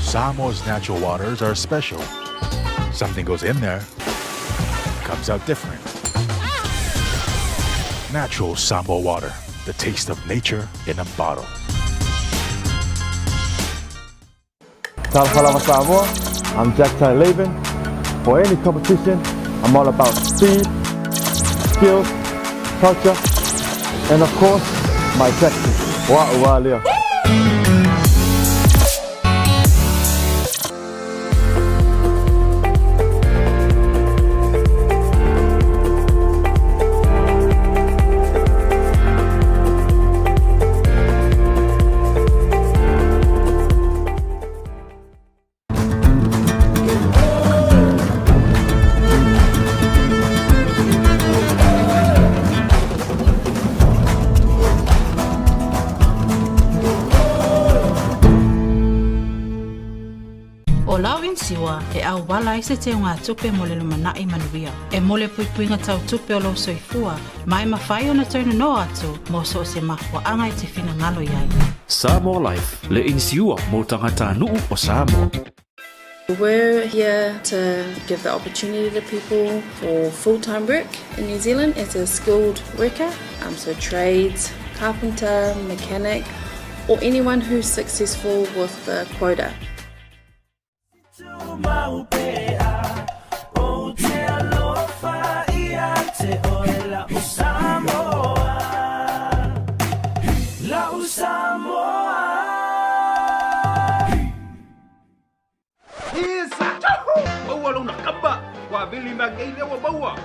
Samoa's natural waters are special. Something goes in there, comes out different. Natural Samoa water, the taste of nature in a bottle. Talofa lava Samoa, I'm Jack Laiben. For any competition, I'm all about speed, skills, culture, and of course, my tactics. Wa ua lea. ʻO lau inisiua e ʻauwala ai se teugatupe mo le lumanai manuia. E mo le puipuiga tau tupe o lou soifua, ma e mafai ona toe nonoa atu mo so o se mafuaaga e te finagalo i ai. Samoa Life, le inisiua mo tagatanuu o Samoa. We're here to give the opportunity to people for full-time work in New Zealand as a skilled worker, so trades, carpenter, mechanic, or anyone who's successful with the quota. Maua lona kaba, wa vili ma ngei le wa maua.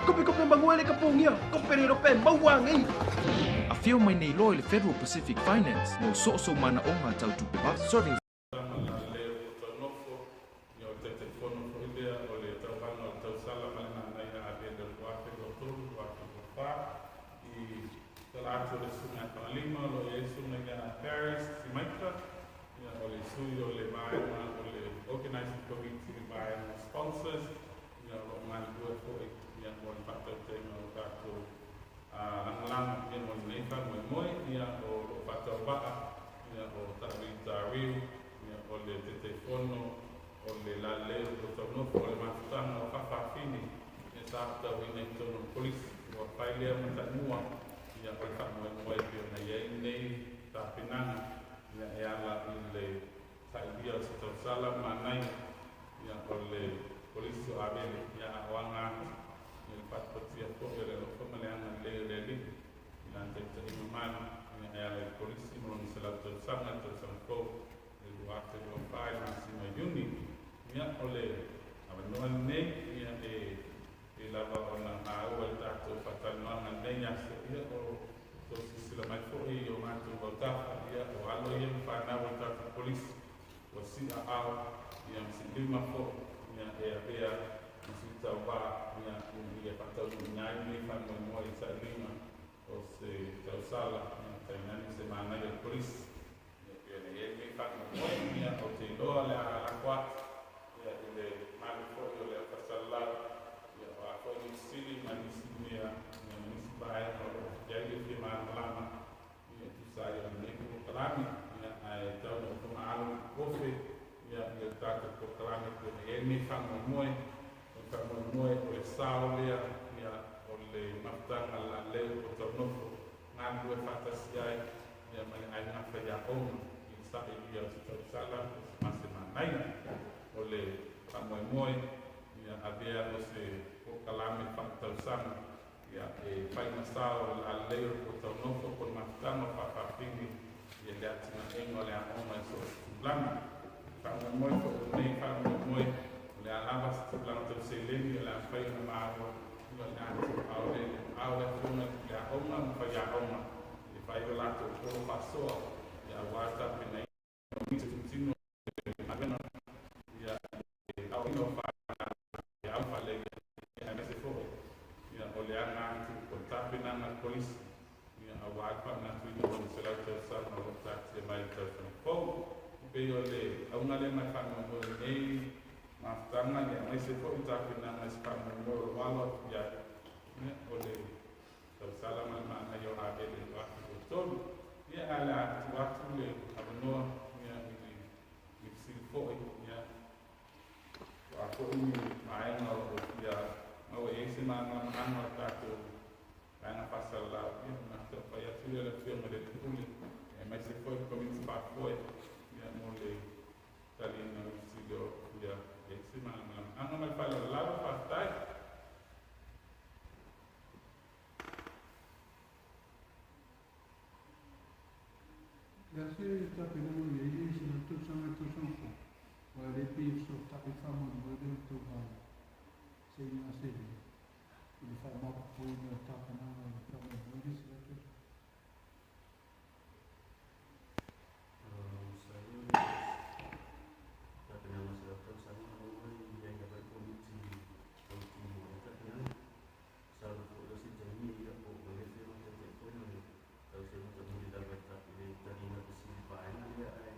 Kope kope mangue le kapungia, kope le rope maua ngei. Afio mai nei loa i le Federal Pacific Finance mo soosoo manaoga tau tupe vave serving. Nofo ia o le Taitaifono foi lea o le tauvaga o le tausala ma le manaia Avele o le 2023 2024 i tala atu o le Susuga ia Fagalima o lo o i ai le Susuga ia Paris Simaika ia o le sui o le vaega o le Organizing Committee le vaega o sponsors ia o lo o galulue foi ia mo le faatautaiga o tatou lagolago ia mo lenei faamoemoe ia o lo o faatauvaa ia o Tavita Riu ia o le Taitaifono o le laleu o Taunofo o le mafutaga o Faafafine ia sa fetauina i totonu o le Kolisi ua fai lea ma taimua ia o le faamoemoe e pei ona i ai lenei tapenaga ia e ala i le sailia o se tausala manaia ia o le Kolisi o Avele ia a o aga atu ia le faatupatia foi o le alofa ma le agalelei o le Alii i lana taitaiga mamalu ia e ala i le Kolisi mo lona 100 tausaga le tausaga fou le 2024 i le masina o Iuni. Ia, o le avanoa lenei, ia, e pei lava ona maua i le tatou faatalanoaga i lenei aso, ia, o tou silasila mai foi i o matou autafa, ia, o alo ia ma fanau a le tatou Kolisi, ua siaao, ia, ma siilima foi, ia, e avea ma sui tauva, ia, ina ia faataunuuina ai lenei faamoemoe i sailiga o se tausala, ia, tainane se manaia o le Kolisi. Ia pei ona i ai lenei faamoemoe, ia, ou te iloa o le a lako atu, ia, i le malu foi o le aufaisalalau, ia, o a foi ni fesili ma nisi mea, ia, ma nisi vaega o lo o i ai le fia malamalama, ia, e tusa ai o lenei polokalame, ia, ae tau ina ou fagaalo i le ofe, ia, i le tatou polokalame pei ona i ai lenei faamoemoe, o le faamoemoe o le sao lea, ia, o le mafutaga laleu o Taunofo, galulue faatasi ai ia ma le aiga faiaoga i le sailia o se tausala o se mase manaia. O le faamoemoe ia avea o se polokalame faaletausaga ia e fai ma sao o le lalelei o le Puataunofo po o le mafutaga o faafafine ia le atinaega o le aoga i so o se tulaga. E faamoemoe foi o lenei faamoemoe o le a lava se tulaga tau seleni o le a mafai ona maua ia o le atu a o le a o le afioga i le aoga ma faiaoga e fai o latou polo faasoa ia aua le tapenaina o nisi tino o galuega ia le aoaoina o fanau e au faaleleia ia aemaise foi ia o le aga atu o le tapenaga a le Kolisi ia aua le faamanatuina o lona 100 tausaga o lo o taatia mai i le tausaga fou. E pei o le auga lea ma le faamoemoe o lenei mafutaga ia aemaise foi le tapenaga i se faamoemoe o lo o alo atu i ai ia o le tausala ma le manaia o Avele 2023. Ia ae o le a tuu atu le avanoa ia i le fesili foi. lea o le Afioga i le Alii Pule aemaise foi le Komiti Faafoe mo le taliina o le fesili o fia i ai se malamalamaaga. Ma le faaaloalo lava, faafetai. Le a se tapenaga o i ai i se tausaga i tausaga fou, aua e le pei e fesootai le faamoemoe lea o le tauva i seiga seleni i le faamaopoopoina o le tapenaga o le faamoemoe i le isi tausaga. Sa i ai tapenaga o se tausaga ua i ai lava le Komiti fautino ai tapenaga. Masalo foi o se taimi po o le Afioga i le Taitaifono e tausaga tamuli lava i le taliga o fesili vaega lea, ae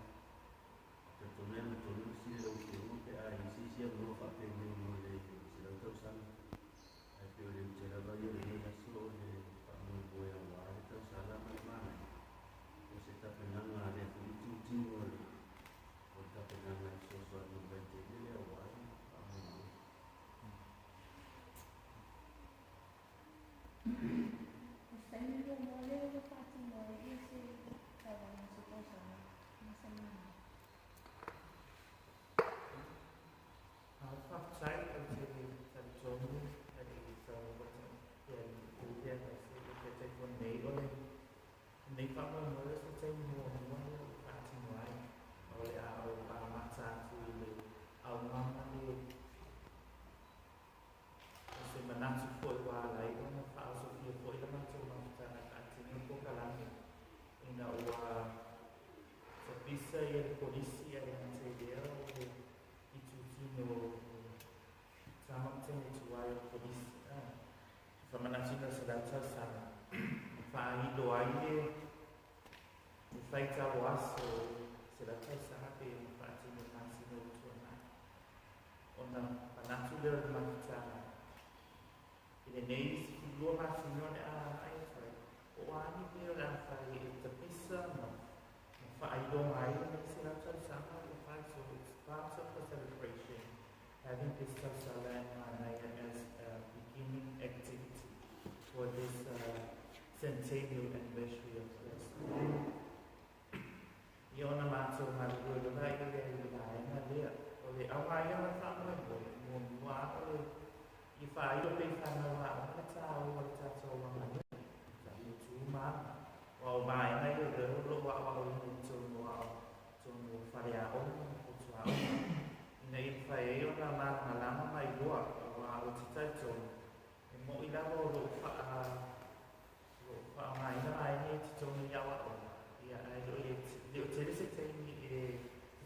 talitonu e agatonu le fesili a lau Afioga pe a i ai se isi avanoa faapenei mo le 100 tausaga. Ae pei o le aute lava ia o lenei aso o le faamoemoe aua le tausala ma le manaia o se tapenaga a lea foi itutino o le tapenaga e fesoasoani i le vaitaimi lea aua le faamoemoe. O se taimi muamua lea ua faatino ai se tauvaga o se tausaga ma se manaia. Faafetai. Ou te talitonu e tau ia le aemaise le Taitaifono nei o lenei faamoemoe o se taimi muamua lea ua faatino ai. O le a ou amata atu i le aumaga le o se manatu foi ua ala ai ona faaosofia foi le matou mafutaga e faatino le polokalame ina ua tapisa ia le polisi, ae le gata i lea o le itutino tama ma teine tuai o le polisi famanatuina o 100 tausaga faailo ai le faitau aso 100 tausaga pe ona faatino i masina ua tuanai. Ona manatu lea o le mafutaga i lenei 12 masina o le a agai atu ai, o a ni mea o le a fai e tapisa ma faailoga ai lenei 100 tausaga ua fai. So it's part of the celebration, having this tausala and manaia as a beginning activity for this centennial anniversary of this. Ia ona matou galulue lava i le vaega lea. O le auga ia o le faamoemoe, muamua o le i faailo pe i fanau aoga le tāua o le tatou aganuu, tatou tu ma aga. Aua o vaega ia o lea o loo aoaoina i totonu o faleaoga ma potuaoga, ina ia mafai ai ona malamalama ma iloa, aua o te talitonu e mo'i lava o loo faaaogaina vaega ia i totonu i aoaoga ia, ae le o tele se taimi e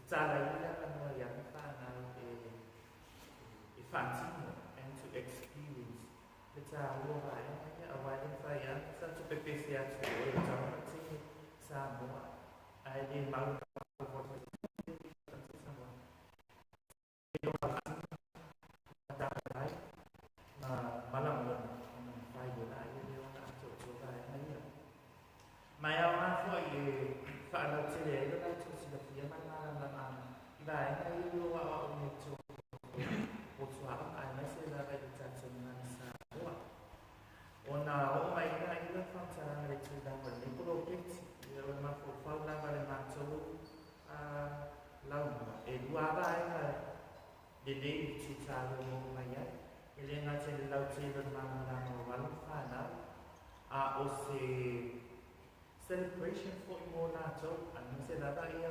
tatala ai le avanoa ia fanau e faatino and to experience le tāua vaega ia, aua e le mafai lava sa pepese atu o le tama teine Samoa ae le mau Samoa ai ma malagona ona mafai loa ia lea ona atoatoa vaega ia. Ma e aoga foi e faalautele ai lo latou silafia ma le malamalamaga i vaega ia o loo aoaoina i totonu potuaoga aemaise lava i le tatou gagana Samoa. Ona oo mai ai lea faamatalaga i le tulaga o lenei poloketi ia, o le mafaufau lava le matou lauga e lua vaega lelei i le tutalo o mai ai, e le gata i le lautele o le malamalama o alo ma fanau, a o se celebration foi mo latou, aemaise lava ia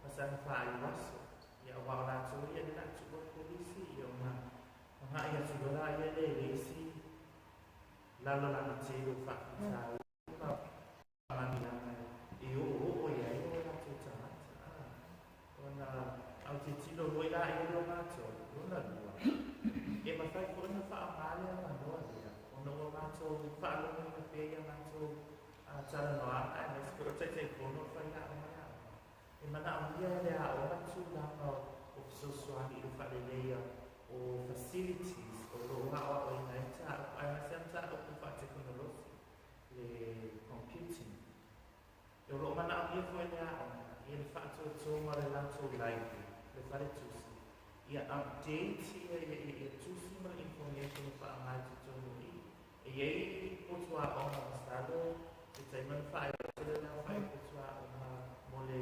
masaga faaiu aso ia, aua o latou ia le laatuua le polisi ia, ona agai atu loa ia le le isi lalolagi tele o faafitauli ma faamanuiaga e oooo i ai o latou tagata. Ona autilotilo foi laia lea o matou lona lua e mafai foi ona faaaoga le avanoa lea ona ua matou faalogoina pea ia matou talanoaga, aemaise foi o Taitaifono o faiaoga e aoga e manaomia e le aoga tulaga o fesoasoani i le faaleleia o facilities o loo aoaoina ai mataupu, aemaise a mataupu faatekonolosi, le computing. E o loo manaomia foi le aoga ia le faatoatoga o le latou library, le faletusi, ia update ia tusi ma le information e faaaoga i totonu i e iai potu aoga. Masalo e taimi ona faailoa. tele le aofai o suaoga mo le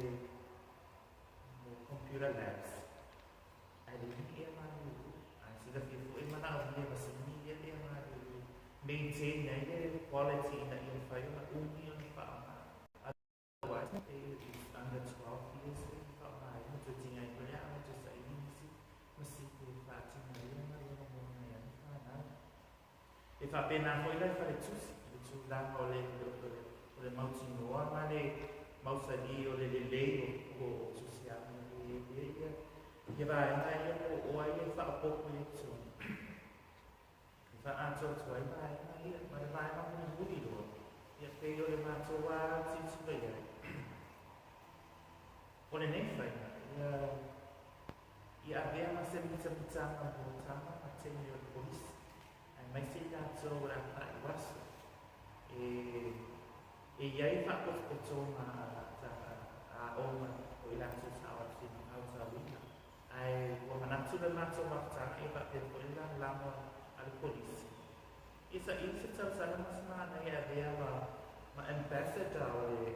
mo computer labs ae le umi ea malulu ae silafia foʻi manaʻomia masini ia ea malulu maintain ai le quality ina ia mafai ona umi ona faaaoga. Otherwise e is under 12 years e faaaogaina toe tigaina le aoga toe saili nisi masini e faatino ai le galuega mo nai ana fanau. E faapena foʻi la i faletusi i le tulaga o le o le mautinoa ma le mausali o le lelei o tusi aoga e ia ia ia vaega ia po o ai e faaopoopo i totonu e faaatoatoa ai vaega ia ma le vaega mulimuli loa ia pei o le matou a tilotilo i ai o lenei faiga ia ia avea ma se mitamitaga mo tama ma teine o le polisi aemaise i latou o le a faaiu aso e i ai faapotopotoga a aoga o i latou sa ao atu i aotauina ae ua manatu le matou mafutaga e faapea foʻi le lagolago a le polisi ia saili se tausala ma se manaia e avea ma ambassador o le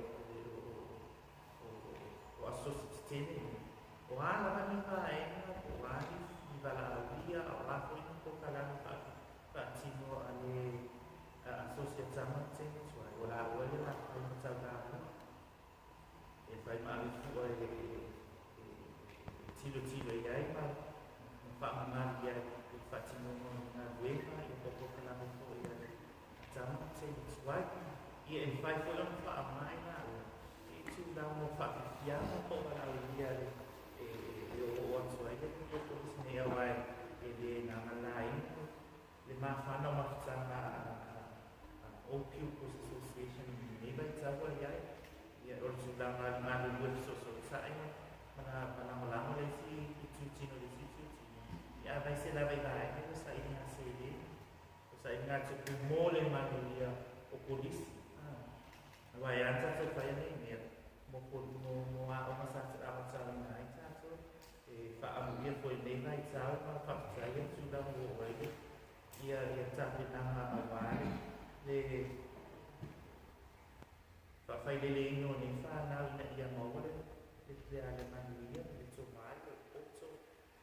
o asosi tetele o a lava ni vaega po o a ni valaaulia a o a foʻi ni polokalame faatino a le asosiatama teine tuai o laua le lafai ma taulamua e fai ma ave fua e tilotilo i ai ma faamamali ai i le faatinoga o galuega ia po o polokalame foʻi a le tama teine tuai ia e mafai foʻi ona faaaoga i laua i tulaga o faafiafiaga po o valaaulia e oo atu ai le polisi nei auae e lē lagalaina le mafana o mafutaga a Old Pupils Association i lenei vaitau ai ai ia o le tulaga galulue fesoosootaʻi ma lagolago le isi itutino i le isi itutino ia avaise lava i vaega o sailiga seleni o sailiga tupe mo le manuia o polisi aua e ana tatou faia nei mea mo aoga sa aotauina ai tatou e faaamuia foi lenei vaitau ma faafetai tulaga ua oo ai ia ia tapenaga auā le faafaileleina o nei fanau ina ia maua le le le manuia le tomai le poto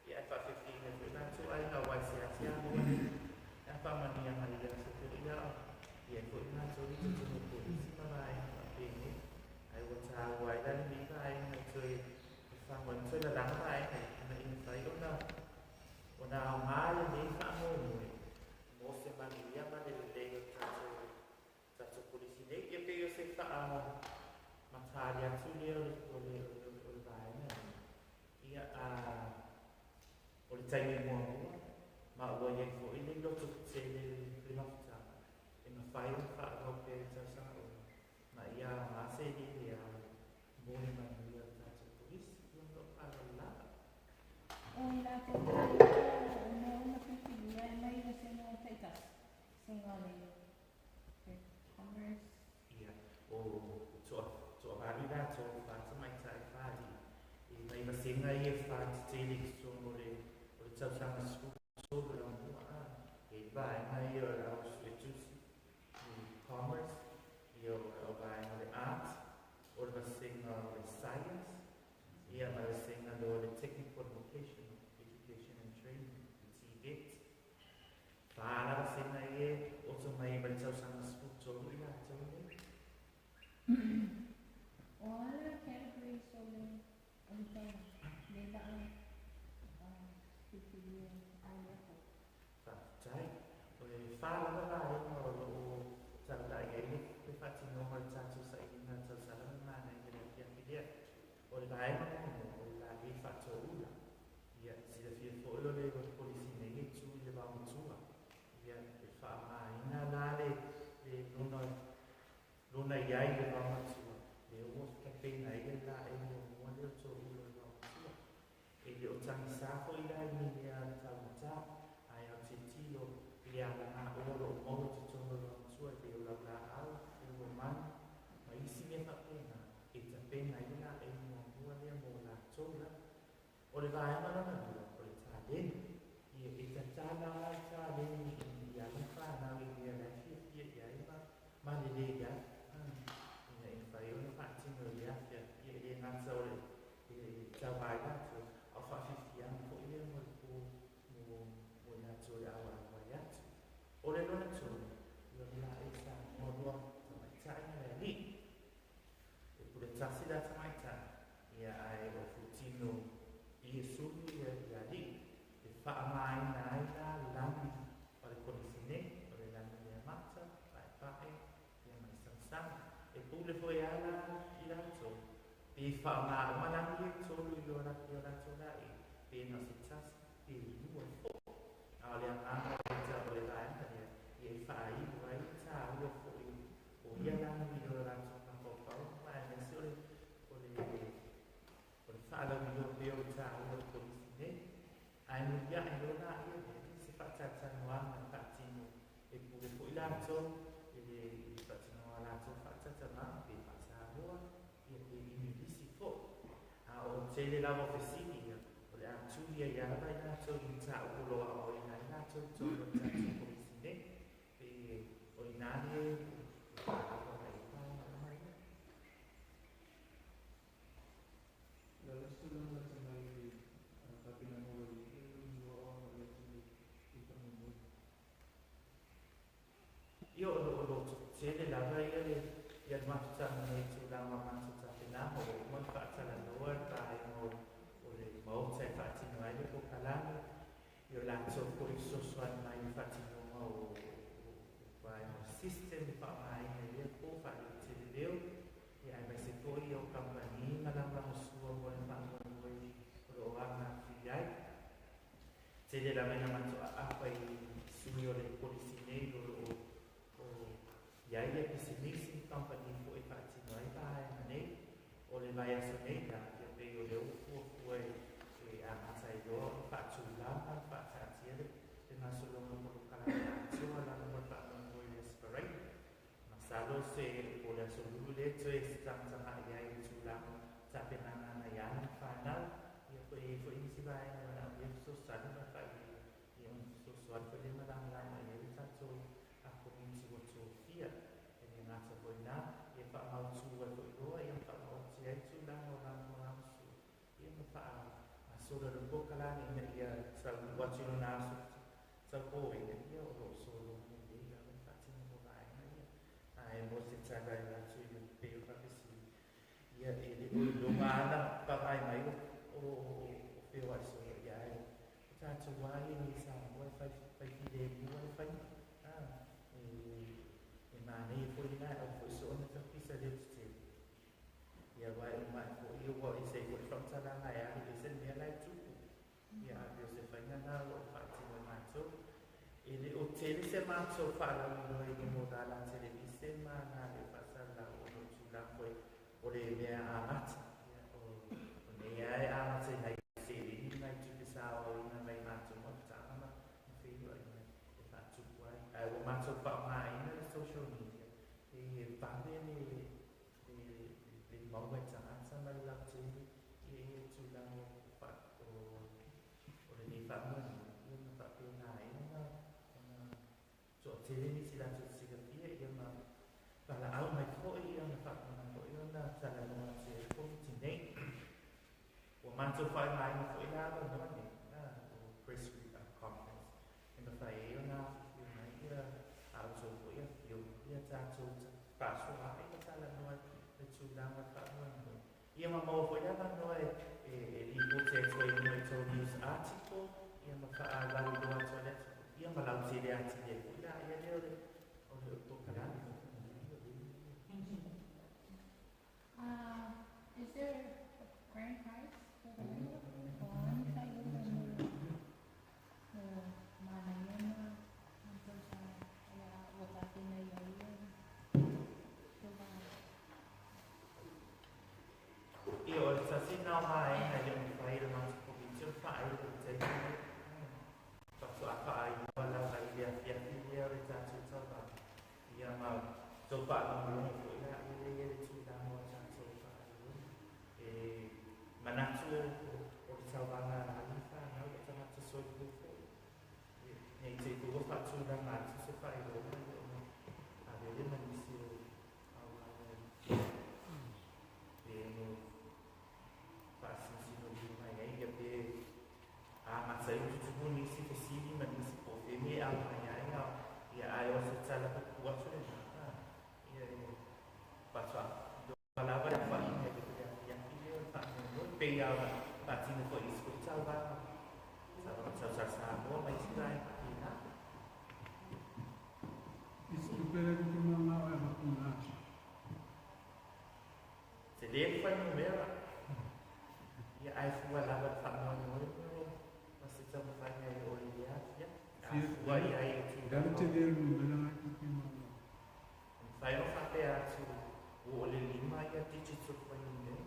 ia ae faafefiina foi latou aiga auā e seasea maua le a faamanuiaga i le aso foi ia ia foi latou i totonu o polisi ma vaega faapenei ae ua taua ai la lenei vaega e toe fagoa toe lalaga vaega ina ia mafai ona aogā lenei faamoemoe mo se manuia ma le lelei o tatou polisi nei ia pei o se faamatali atu lea o le vaega ia a o le taimi muamua ma ua iai foʻi le loto tetele le mafutaga e mafai ona faaauau pea i tausaga uma ma ia aogā seleni e ao mo le manuia o tatou polisi ia ma lou faaaloalo lava. O i latou o mea uma filifilia e mai vasega taitasi sega o le commerce. Ia o toavalu i latou fa tamaitai faalii e mai vasega ia e fa tetele i totonu o le tausaga 13 laumua a e vaega ia o le au suetusi le commerce ia o vaega o le art o le vasega o le science ia ma le vasega loa le technical vocational education and training le TVET fa la vasega ia oto mai ma le tausaga 13 i latou nei. O ala categories o le tau le laa filifilia ai lea. Faafetai. O le fa lava vaega o loo taulai ai le faatinoga o le tatou sailiga tausala ma manaia le afiafi lea. O le vaega muamua o le lalei faatoula ia silafia foʻi o le polisi nei e tu i le vaomatua ia e faaaogaina la le lona i ai le vaomatua le ua tapena ai le laei muamua lea o toula o le vaomatua e le o tagisā foʻi la i ni mea taumatā ae autilotilo i le alagaoa o loo maua totonu o le vaomatua e pei o laulaau fulu o manu ma isi mea faapena e tapena ai le laei muamua lea mo latou la. O le vaega lona lua o le taleni ia e tatala le taleni i ala fanau i mea la e fiafia i ai ma lelei ai ina ia mafai ona pule foi ala i latou pe faaaogā uma lagi ia e tolu i o latou laʻi pe na o se tasi pe lua foʻi a o le agaga o le o le vaega lea ia e faaiu ai le tāua foʻi o ia lagi i o latou mafaufau ma aemaise o le o le o le faalauiloa pea o le tāua o le kolisi nei ae muliaʻe loa laia lea se faatalatalanoaga e faatino e pule foʻi latou i le faatinoga latou faatalatalanoaga pe faasamoa ia pe igilisi foʻi a o tele lava o fesili ia o le a tuli ai lava i latou i mataupu o lo o aoaoina ai latou i totonu o le tatou kolisi nei pe o inā le faalava mai ai vaega uma ia. O le a le isi tulaga lata mai i le tapenaga ua i ai le lua o agai atu i le faamoemoe? Ia o lo o tele lava ia le ia le mafutaga nei i tulaga o matou tapenaga ua uma ona faatalanoa le vaega o le Maota e faatino ai le polokalame i o latou foi fesoasoani mai i le faatinoga o vaega o system e faaaogaina i lea po faaleoteleleo ia aemaise foi o kamupani ma lagolagosua mo le faamoemoe o lo o aga atu i ai. Tele lava ina matou aapa i sui o le kolisi nei o lo o i ai ia pisinisi ma kamupani foi e faatino ai vaega nei. O le vaiaso nei la, ia pei o lea ua fuafua e amata ai loa ona faatulaga ma faataatia le gasologa polokalame atoa lava mo le faamoemoe i le Asparaina. Masalo se po o le aso Lulu lea toe tagatagai ai i le tulaga tapenaga ana i ana ma fanau. Ia po o i ai foi nisi vaega e manaomia fesoasoani ma faaiuiu ia ona fesoasoani foi lea ma lagolago i ai le tatou Komiti ua tofia. E le gata foi i lena, ia faamautu ai foi loa ia ma faamaoti ai tulaga o lagolagosua ia ma faagasolo ai loa le polokalame ina ia taunuu atu i lona aso taupoina ia o lo o sologa lelei lava le faatinoga o vaega ia. Ae mo se tala e atu i le pei o le faafesili, ia e le o iloga lava ona pagae mai o feoai solo ia ae o tatou lava ia nei i Samoa e fai filemu lava le faiga. E manaia foi lena e aua foi soo ona tapisa leo tetele. Ia aua e uma ae foi ua ese ai foi le faamatalaga e alu ese le mea la e tupu. Ia ae pei o se faiga lena o lo o faatino e matou. E le o tele se matou faalauiloa i luga o lala televise ma nā leo faasalalau ona o tulaga foi o le mea amata. Ia o nei lava e amata i nai seleni ma nai tupe sa aoaoina mai matou mafutaga ma feiloaiga e faatupu ai. Ae ua matou faaaogaina le social media e vave le maua e tagata ma le lautele i ia tulaga o lenei faamoemoe ia ma faapena ai ona toatele nisi latou te silafia ia ma valaau mai foi ia ma faapena foi ona talanoa atu i ai le Komiti nei. Ua matou faaaogaina foi la avanoa nei o press conference e mafai ai ona afifio mai ia a outou foi afioga ia tatou faasoa ai ma talanoa i le tulaga o le faamoemoe. Ia ma maua foi le avanoa e lipoti atu ai i luga i tou news article ia ma faalauiloa atu ai le atunuu ia ma lautele atili ai foi laia lea o le polokalame. Is there a grand prize for the winner? O a ni faaiuga mo Manaia ma tausaga ua tapena i ai ia tauvaga? Ia, o le tasi lena o vaega e le o mafai e le matou Komiti ona faailo i le taimi lenei. Faatoa faailoa lava i le afiafi lea o le tatou tauvaga. Ia ma tou faalogologo foi la ia lea i ai le tulaga o tatou faailoga. E manatu o le tauvaga a alii ma fanau o tagata soifua foi. Ne i te i foi ua faatulaga atu se faailoga ia ona ave lea ma nisi o auala e ono faasinosinolia mai ai ia pe amata ai ona tutupu nisi fesili ma nisi po o fea mea e aumai ai ia ae o se tala puupuu atu lena ia e faatoa iloa lava le aofaiga i le afiafi lea o le faamoemoe pei lava ona faatino foi i isi foi tauvaga tauvaga tau Samoa ma isi vaega faapena. I se tupe lea te mangao e avatu i le aso. Tele le fuainumera ia ae fua lava le faamoemoe ma se taumafaiga e oo i lea afiafi a fua i ai i Le a le tulaga tele o le numera lena e te maua? E mafai ona faapea atu ua o le lima ia digits o le fuainumera.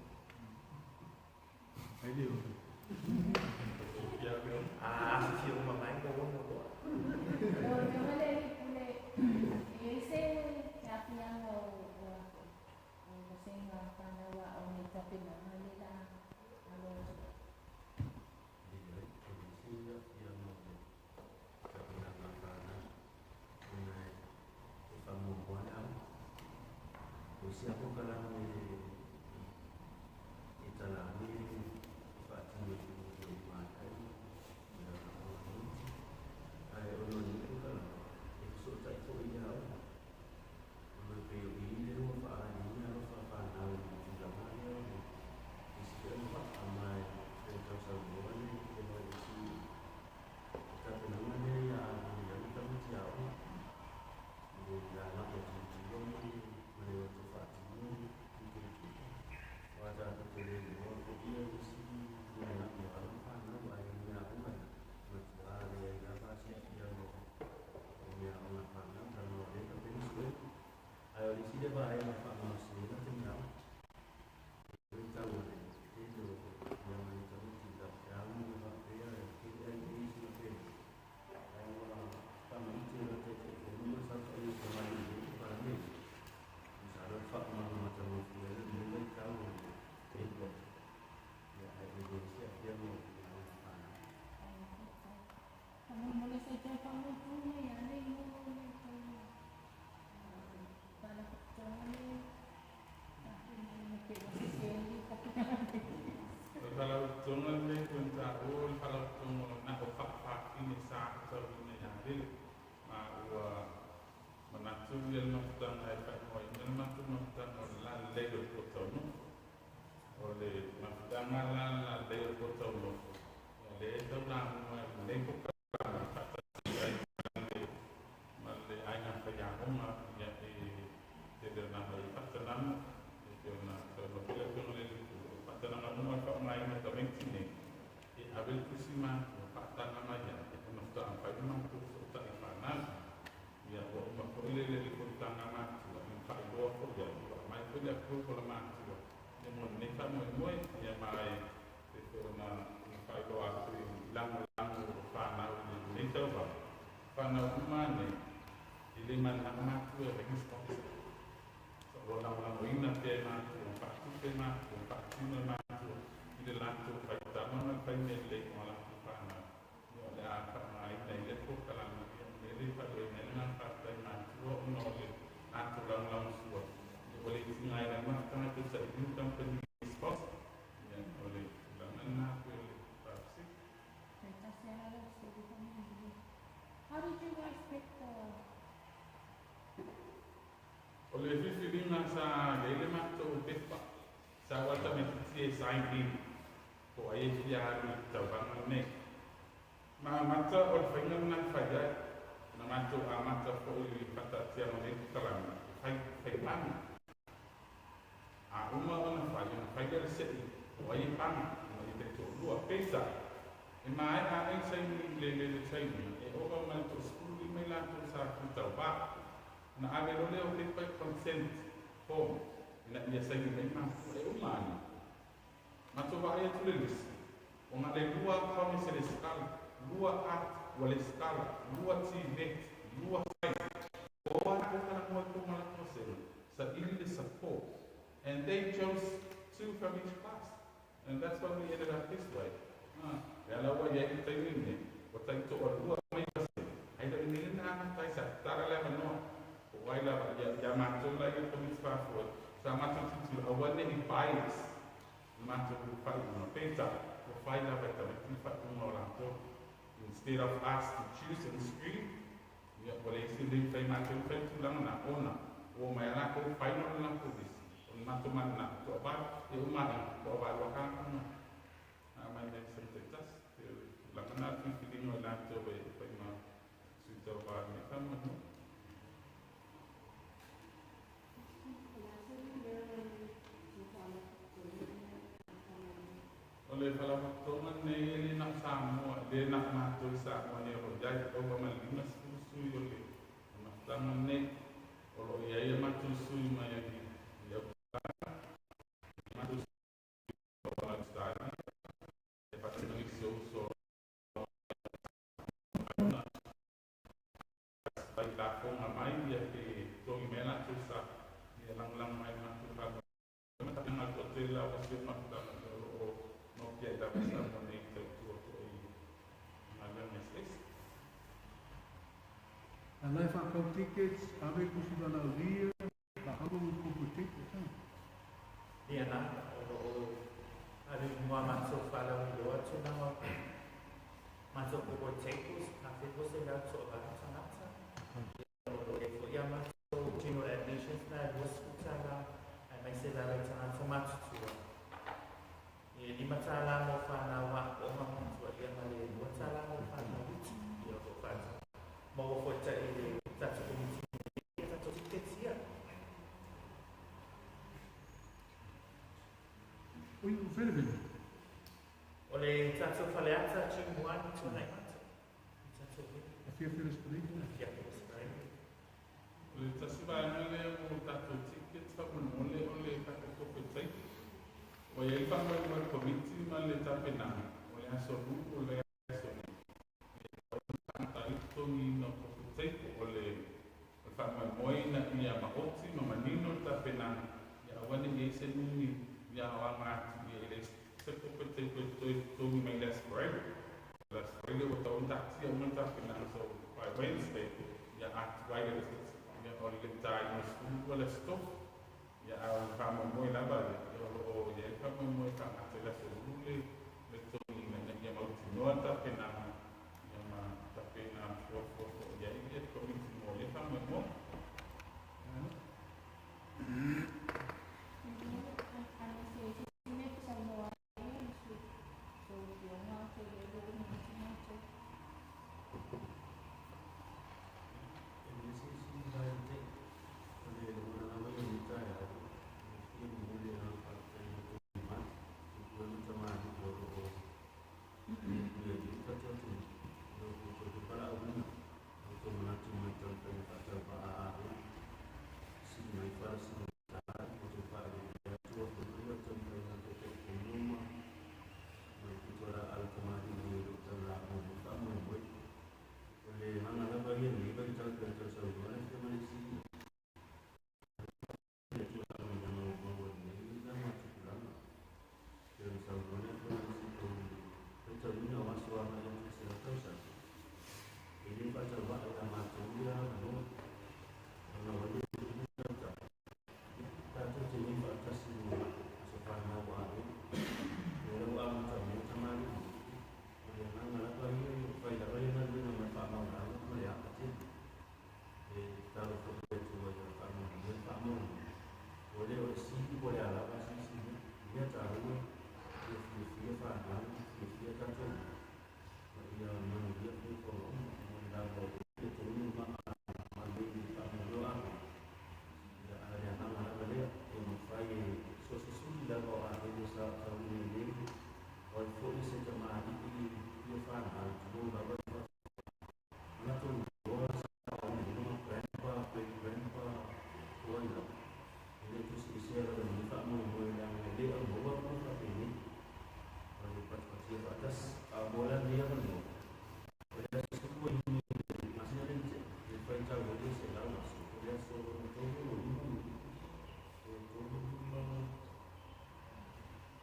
Ai le o. A afifio uma mai ua ono loa. Lau Afioga i le Alii Pule, e i ai se aafiaga o o vasega fanau aoga i tapenaga lea o le a alo atu ai? Leai, e leai se aafiaga o le tapenaga a fanau ona e faamuamua le aoga. O isi lava polokalame e talage e faatino e le maea ai ia aoga a tamaiti. Ae ona o lenei polokalame, e fesootai foi i le aoga ona e pei o i lea ua faaaliina alofa fanau i le tulaga lea o le isi foi agavaa ma e pei ona tausaunoa le MIC i tapenaga lea ia ave i ai tamaiti aoga i le agai atu i tua ma le o atu faatino le aua tatou te le iloa foi nisi lumanai o alo ma fanau ae o mea aoga ia matua leai lava se aafiaga o mea aoga a fanau talu o lea e tapena suega ae o le isi lea vaega e faamalosia ai latou meaaoga e tau o le tele o mea mai tamaiti faafeaga ma faapea e tele ai isi ma pea ae ua faamaite e le Taitaifono ma le saofaiga o tamalii i lenei polokalame masalo le faaumaga matagofie ai o lenei vaitau o le tele ia ae e leai se aafiaga o mea aoga a fanau. Faamolemole se i toe faamautu mai lava le igoa o le tou Faalapotopotoga lea e pei ua sese ai le tapenaga. O le Faalapotopotoga lenei pei ona taua o le Faalapotopotoga na o faafafine sa tauina ia Lele ma ua manatu ia le mafutaga e faaigoaina le matou mafutaga o le lalelei o le puataunofo. O le mafutaga la lalelei o le puataunofo ia lea e taulamua ai lenei polokalame faatasi ai ma le aiga faiaoga ia e tele ona agai faatanaga e pei ona saunoa foi le Afioga i le Alii Pule o faatanaga uma e faaaogaina e tamaiti nei e ave le tusi matua faataga mai ai ona faatoa mafai ona matou fesootai i fanau. Ia ua uma foi le fonotaga a matua ia ma faailoa foi ai ua aumai foi le approval a matua ia mo lenei faamoemoe ia ma e pei foi ona faailoa atu i lagolago o fanau i lenei tauvaga fanau uma nei e le manao matua e fai ni sponsor. So o lo o lagolagoina pea e matua ma faatupe e matua ma faatino e matua i le latou faitama ma le fai mea lelei mo a latou fanau. Ia o le a faaaogaina i lea polokalame ia o le mea lea e faailoaina ai le agaga faafetai i matua ona o le latou lagolagosua ia ua le tigaina ai le mafutaga e tausaili ni kamupani sponsor. Ia o le tulaga lena pei o le faafesili. Toe tasi lava lau fesili faamolemole. How did you guys pick the O le filifiliga sa i ai le matou pepa sa ua tamaitiiti e sign in po o ai e fia alu i le tauvaga lenei. Ma amata o le faiga lena e fai ai. Na matou amata foi i le faataatiaga o lenei polokalame e fai faimanu. A uma ona fai, ona fai lea le se'i po o ai e paga ina ia taitoalua. Peitai, e maea ai le saini le le le sainiga e ova ma le toasefululima i latou sa tu tauvā. Ona ave loa lea o pepa i consent form ina ia saini mai matua e uma ana. Matou vaai atu le lisi, ona le lua Commerce e lesitala, lua Art ua lesitala, lua TVET, lua Science, o a latou talanoa i totonu o latou vasega, saili le support and they chose two from each class and that's why we ended up this way. Lea la ua i ai le taimi lenei, ua taitoalua mai vasega, ai le mea lena amata ai sa tatala le avanoa, po o ai lava ia, ia matou la ia le Komiti Faafoe, sa matou tilotilo aua ne i bias le matou faaiuga. Peitai, ua fai lava e tamaiti le faaiuga o latou. Instead of us to choose and screen, ia, ua leai se mea e mafai e matou ona fai le tulaga lena, ona ua omai lava latou final le latou lisi, o le matou mananao, toavalu, e uma ane, toavalu lava ona aumai mai se taitasi. Pei o le tulaga lena o le filifiliga o i latou e fai ma sui tauva i lenei faamoemoe. O le a se numera o le Faalapotopotoga? le na matou i Samoa nei o lo o i ai ova ma le 50 sui o le mafutaga lenei. O lo o i ai a matou sui mai i Aukilani, matou sui o Ausetalia, e faapea ma nisi o uso ona fai lafoga mai ia pe togi mai latou sa ia lagolago mai i le matou faamoemoe ma tapenaga toatele lava o si o mafutaga o lo o nopiai lava i Samoa nei e tautua foi i galuega eseese. A la e faatau tickets, ave tusi valaaulia, faatau corporate tickets. Ia na, o lo o ave i mua matou faalauiloa tulaga o matou corporate tables, a fai foi se lau toavalu tagata. Ia o lo o i ai foi a matou general admissions na e $20 aemaise lava i tagata matutua. E $5 mo fanau aoaoga matua ia ma le $2 mo fanau iti. Ia o lo o faatau maua foi tai i le tatou komiti nei ia tatou tickets ia. Oi, o Felevele. O le tatou Faleata Gym 1 i Tuanaimato. I tatou venue. Afiafi o le Aso Faraile. Afiafi o le Aso Faraile. O le tasi vaega lea mo tatou tickets faamolemole o le tatou corporate table. Ua i ai le faamoemoe a le Komiti ma le tapenaga o le aso Lua o le aso nei e tatau ona faagata ai le totogiina o corporate table. O le faamoemoe ina ia maoti ma manino le tapenaga ia aua ne i i ai se numi ia aoga atu ia i le se corporate table e toe totogi mai i le Aso Faraile. O le Aso Faraile ua tatau ona taatia uma le tapenaga so by Wednesday ia atu ai le ia o le taina o le 12 le Aso Tofi. Ia a o le faamoemoe lava ia, o lo o i ai le faamoemoe e faagata i le Aso Lulu le totogiina ina ia mautinoa le tapenaga ia ma tapena fuafua foi i ai le Komiti mo lea faamoemoe. E le se isi vaega tele, o le lagona lava ia i lenei taeao, e fia momoli le agaga faafetai i lo outou mamalu, i tulaga tamalii o lo o puipuia ai le tatou atunuu, i lo outou pepalaaulina, lo outou manatu mai taumafaiga faatauvaa a ae, sii mai fala sii mai ta, outou faaleleia atu afioga o taumafaiga a Taitaifono ma le pitolaau tamalii nei o lo o taulaga i le faamoemoe. O le agaga lava ia i lenei vaitau pei ona tausaunoa le Afioga i le Sii, le tulaga ua maua i lenei lama tupulaga. Pei ona saunoa le Afioga i le Sii o le faitauina o aso agai atu i 100 tausaga, e le faatauvaa ia matou ia avanoa, ona ua le tupu tautala, tatou te i ai faatasi mo aso fanau a ea. O lea ua amata mai tamalii, o le agaga lava ia, o fai lava ia galuega ma le faamaualalo ma le ava tele. E tatalo foi i le Atua ia faamanuia le faamoemoe. Ua le o le sili po o le a lava se isi mea, mea taua ia fiafia fanau, fiafia tatou ma ia manuia fuafuaga uma mo le lava o le tonu ma malei i le faamoemoe o Aoga. Ia, a o le agaga lava lea e mafai e so o se sui lava o Avele sa tauina i nei, o ai foi se tamalii ia fanau, tulou lava le manatu loa sa o lona grandpa, great grandpa, o ai lava. E le tusiesea lava i lenei faamoemoe leaga e le aumaua avanoa faapenei. O le patipatia faatasi. A o mo la lenei avanoa, o le aso 10 o Iuni o le masina lea na tea, le faitau ai le 100 aso, o le aso lona 3 o lima o tolu lima,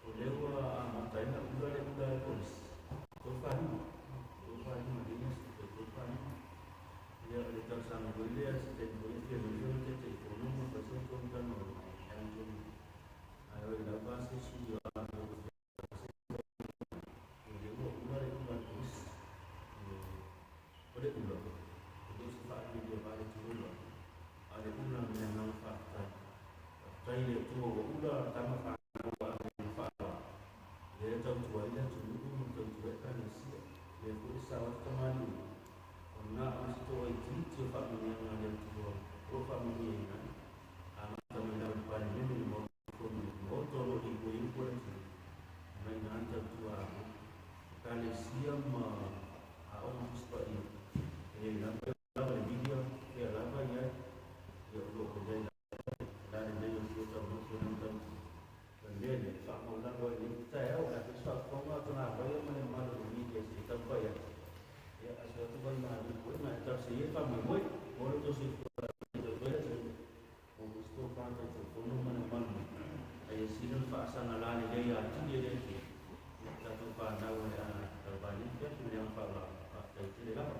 o lea ua amata ai ona ula le ula a le kolisi, 35, 35 nei aso, toe 35. Ia, o le talosaga foi lea se taimi foi e fia maua le Taitaifono ma fai se tonu talanoaga e Anthony. Ae oi lava se sui o o lea ua ula le ula a le kolisi. O le ula, e le o se faaalialia vaaletulou lava, a o le ula ma le agaga faafetai. Faafetai i le Atua ua ula tama fanau ua ave i le faaaloalo, lea e tautua ai le atunuu ma tautua ai Ekalesia. Lea foi e sao atu tamalii, o na o se toaitiiti o faamanuiaga a le Atua o lo o faamanuiaina ai. Amata mai lava i le Palemene, le Maota Fono, le Maota o lo o lipoi ai upu a le atunuu, mai ina tautua Ekalesia ma faatautaia le faamoemoe mo le tou soifua lautele le atunuu. Ua maua se tofa Taitaifono ma le mamalu a ia sili ona faasaga lalelei atili e le Atua ia tatou fanau o le a tauva i lenei afiafi. Ma le agaga faaaloalo, faafetai tele lava.